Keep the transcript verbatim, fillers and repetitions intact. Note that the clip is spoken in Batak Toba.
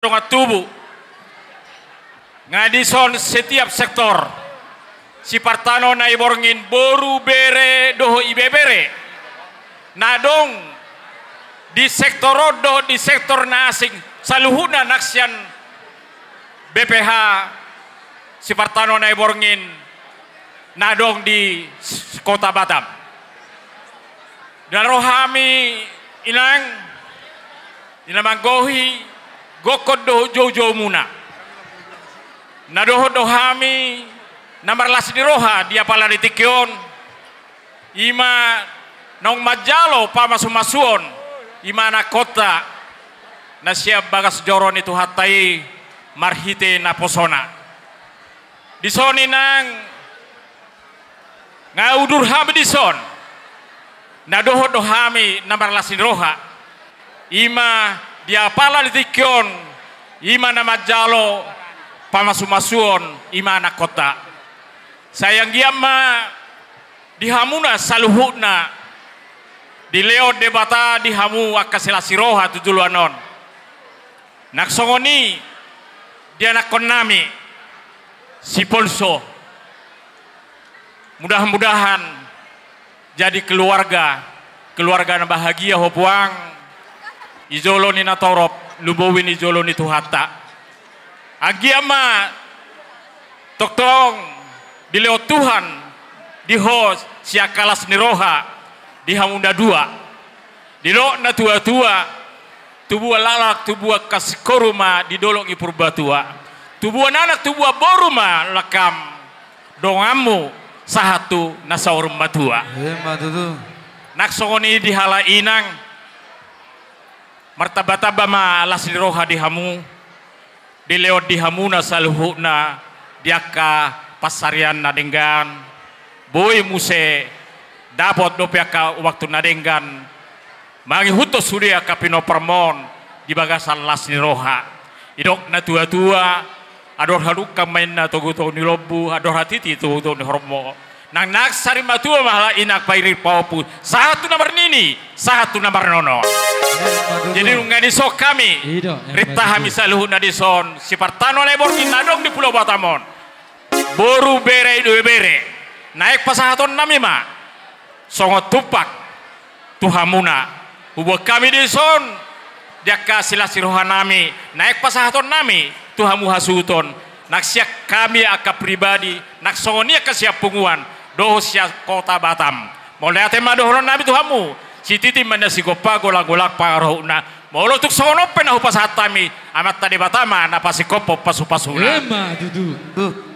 dongan tubu. Nga dison setiap sektor, sipartano na i borngin, boru, bere dohot ibebere na adong di sektor on dohot di sektor na asing, saluhutna nang sian B P H sipartano na i borngin na adong di s-, kota Batam. Di na ro hami, inang, di na manggohi gokhon dohot joujoumuna, na dohot do hami na marlas ni roha di apala ni tingki on, i ma naung manjalo pamasumasuon, i ma anakkonta na sian bagas joro ni Tuhanta i marhite naposona. Dison, inang, nga udur hami dison, na dohot do hami na marlas ni roha, i ma di apala ni tingki on, i ma na manjalo pamasumasuon, i ma anakkonta. Sai anggiat ma di hamuna saluhutna dilehon Debata di hamu angka silas ni roha tu joloan on. Nang songon i di anakkonnami si Polso. Mudah-mudahan jadi keluarga, keluarga na bahagia ho puang, di jolo ni natorop, lumobi di jolo ni Tuhanta. Anggiat ma tongtong dilehon Tuhan di ho sian las ni roha di hamu na dua. Didok natuatua, tubuan laklak tubuan angka singkoru ma di dolok ni Purbatua. Tubuan anak tubuan boru ma langkam, donganmu sahat tu na saur matua. Emma tutu. Nang songon i di halak inang, martambatamba ma las ni roha di hamu, dilehon di hamuna saluhutna di angka pansarian na denggan. Boi muse dapot dope angka waktu na denggan mangihuthon sude angka pinomparmon di bagasan las ni roha. Didok natuatua, andor hadungka ma inna togutogu ni lombu, andor hatiti togutogu ni horbo. Nang nasa ni matua ma halak inang, pairing pahompu, sahat tu na marnini, sahat tu na marnono. Emma tutu. Jadi nunga dison hami, i do, emma tutu, rinta hami saluhutna dison sipartano na i borngin na adong di Pulo Batam on. Boru, bere dohot ibebere, naeng pasahatonnami ma songon tumpak tu hamuna. Huboan hami dison di angka silas ni rohanami, naeng pasahatonnami tu hamu hasuhuton, nang sian hami angka pribadi, nang songon i angka sian punguan dohot sian kota Batam. Mauliate ma dohononnami tu hamu. Sititi ma na sigompa, golanggolang pangarahutna. Molo tung songon on pe na hupasahat hami, Amanta Debata ma na pasingkophon pasupasuna. Emma tutu.